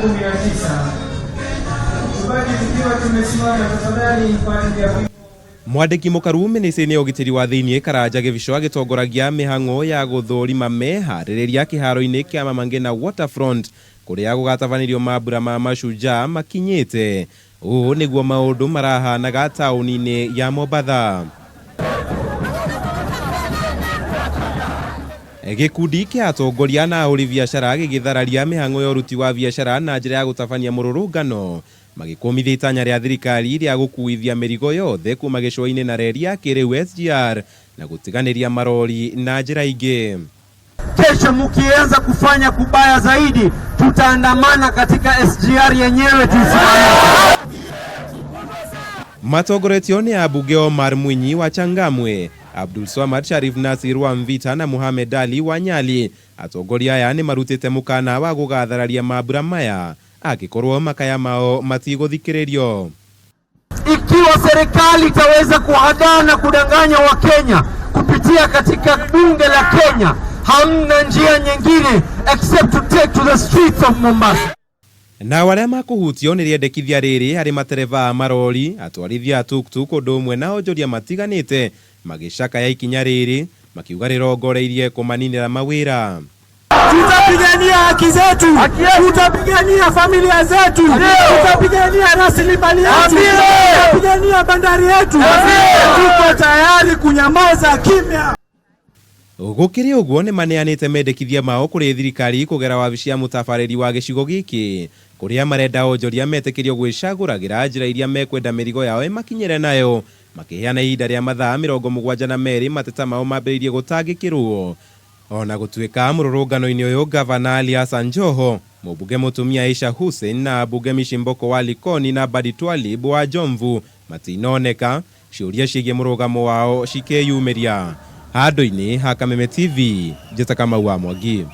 19. Tubaki tukiwa tumesimama tafadhali kwa ajili ya wimbo. Mwandĩki mũkaru mĩnĩcĩ-inĩ ya ũgitĩri wa thĩinĩ Karanja Gĩbico agĩtongoragia mĩhang'o ya gũthũrima meharĩrĩria kĩharo-inĩ kĩa Mama Ngina Waterfront kũrĩa gũgatabanĩrio mambura ma Mashujaa makinyĩte. Ũũ nĩguo maũndũ marahanaga taũni-inĩ ya Mombatha. Gĩkundi kĩa atongoria na ahũri biacara gĩgĩthararia mĩhang'o ya ũruti wa biacara na njĩra ya gũtabania mũrũrũngano magĩkũmithia itanya rĩa thirikari rĩa gũkuithia mĩrigo yothe kuma gĩcũa-inĩ na reri ya kĩrĩu SGR na gũtiganĩria marori na njĩra ingĩ. Kesho mkianza kufanya kubaya zaidi, tutaandamana katika SGR yenyewe tuisimamishe. Matongoretio nĩ ambunge Omar Mwinyi wa Changamwe, Abdul Swamad Sharif Nasir wa Mvita na Muhamed Ali wa Nyali. Atongoria aya nĩ marutĩte mũkana wa gũgathararia mambura maya angĩkorwo makaya mao matigũthikĩrĩrio. Ikiwa serikali itaweza kuhadaa na kudanganya Wakenya kupitia katika bunge la Kenya, hamna njia nyingine except to take to the streets of Mombasa. Nao arĩa makũhutio nĩ rĩendekithia rĩrĩ harĩ matereba a marori, atwarithia a tuktuk ũndũ ũmwe na onjoria matiganĩte magĩcakaya ikinya rĩrĩ makiuga rĩrongoreirie kũmaninĩra mawĩra. Tutapigania haki zetu, tutapigania familia zetu, tutapigania rasilimali yetu, tutapigania bandari yetu. Tuko tayari kunyamaza kimya. Gũkĩrĩ ũguo nĩ maneanĩte mendekithia mao kũrĩ thirikari kũgera wabici ya mũtabarĩri wa gĩcigo gĩkĩ kũrĩa marenda onjoria metĩkĩrio gwĩcagũragĩra njĩra iria mekwenda mĩrigo yao ĩmakinyĩre nayo makĩheana ihinda rĩa mathaa 72 mateta mao mambĩrĩirie gũtangĩkĩrwo. Ona gũtuĩka mũrũrũngano-inĩ ũyũ gavana Ali Hassan Joho, mũmbunge mũtumia Aisha Hussein na ambunge Mishi Mboko wa Likoni na Badi Twalib wa Jomvu matinoneka, ciũria ciĩgiĩ mũrũgamo wao cikĩyumĩria. Handũ-inĩ ha Kameme TV, Njĩta Kamau wa Mwangi.